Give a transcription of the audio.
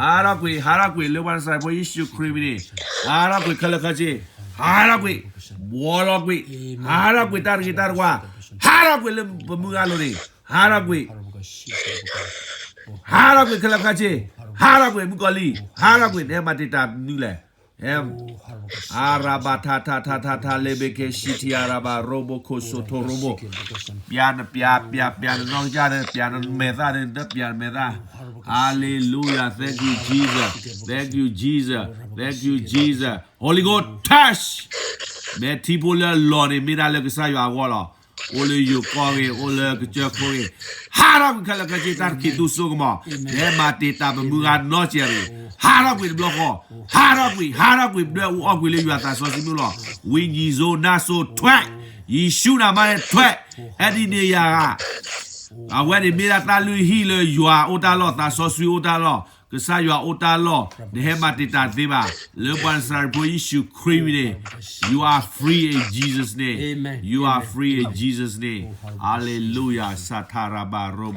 ဟးထီၣ်ကွံာ်, ဟးထီၣ်ကွံာ်လၢပှၤနၤစၤရ့းဖိယ့ၣ်ၡူးခရံာ်အမံၤန့ၣ်, ဟးထီၣ်ကွံာ်ခဲလၢာ်ခဲဆ့, ဟးထီၣ်ကွံာ်, ဘှီလီၤကွံာ်, ဟးထီၣ်ကွံာ်တၢ်တဂ့ၤတၢ်တဝါ, ဟးထီၣ်ကွံာ်လၢပမုၢ်ဂၤလိၤန့ၣ်, ဟးထီၣ်ကွံာ်, ဟးထီၣ်ကွံာ်ခဲလၢာ်ခဲဆ့, ဟးထီၣ်ကွံာ်မုၣ်ကီၤလံၢ်, ဟးထီၣ်ကွံာ် နဟဲမၤတံာ်တာ်မနုၤလဲၣ်. အရၤဘၤထါထါထါထါထါ လ့ဘ့ကဲ ရှံထံအရၤဘၤ ရိဘိခိၣ်စိထိရိဘိ, ပျးနပျး ပျး ပျးနနီၢ်ကစၢ်န့ၣ် ပျးနမဲာ်သၣ်န့ၣ် နတပျးနမဲာ်သၣ်. Hallelujah, thank you Jesus, thank you Jesus, thank you Jesus, Holy Ghost touch. မ့ၢ်ထံဖိလၢအလီၢ်န့ၣ် မ့ၢ်ဒၣ်လၢကစၢ်ယွၤအဂီၢ်လီၤ. အိၣ်လၢယိၤကီၢ်ဂ့ၤ, အိၣ်လၢကစၢၢ်ခိၣ်ဂ့ၤ, ဟးထီၣ်ကွံာ်ခဲလၢာ်ခဲဆ့ တၢ်တခံးသူစိကမီၤ, နဟဲမၤတံာ်တာ်ပမုၢ်ဂၤနီစဲးန့ၣ်, ဟးထီၣ်ကွံာ်တဘျီဃီ, ဟးထီၣ်ကွံာ်, ဟးထီၣ်ကွံာ် ဒွဲၣ်အူအီၣ်ကွံာ်လၢယွၤသးစီဆှံမုၢ်လီၤ. ဝံၤယံၤစိနၢ်စိထွဲ, ယ့ၣ်ၡူးနၤမးန့ၣ်ထွဲ, အဲၣ်ဒိးန့ၢ်ယၤဂၤ အဝဲန့ၣ်မ့ၢ်ဒၣ်တၢ်လုၢ်ဟံၣ်လၢယွၤအိၣ်တၢ်လီၢ်, သးစီဆှံအိၣ်တၢ်လီၢ်, ကစၢ်ယွၤအိၣ်တၢ်လီၢ်, နဟဲမၤတံာ်တာ်တသ့ဘၣ်, လၢပှၤနၤစၤရ့းဖိယ့ၣ်ၡူးခရံာ်အမံၤန့ၣ်, you are free in Jesus' name, you are free in Jesus' name, hallelujah, စထါရၤဘၤရိ